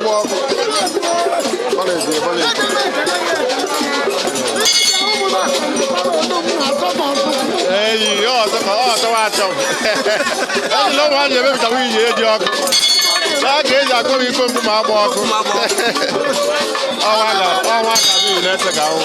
Agba ọkụ. Bọlezi, bọlezi. Eyi, ọ ọzọ ka ọ ọtọwa achọ. Ejila ụmụ anyị emepụtawa iyi eji ọkụ. Ya ka eji akpọ m ikpe mbụ ma agba ọkụ. Ọnwa ga ọnwa ga-abụ na-ese ka ahụ.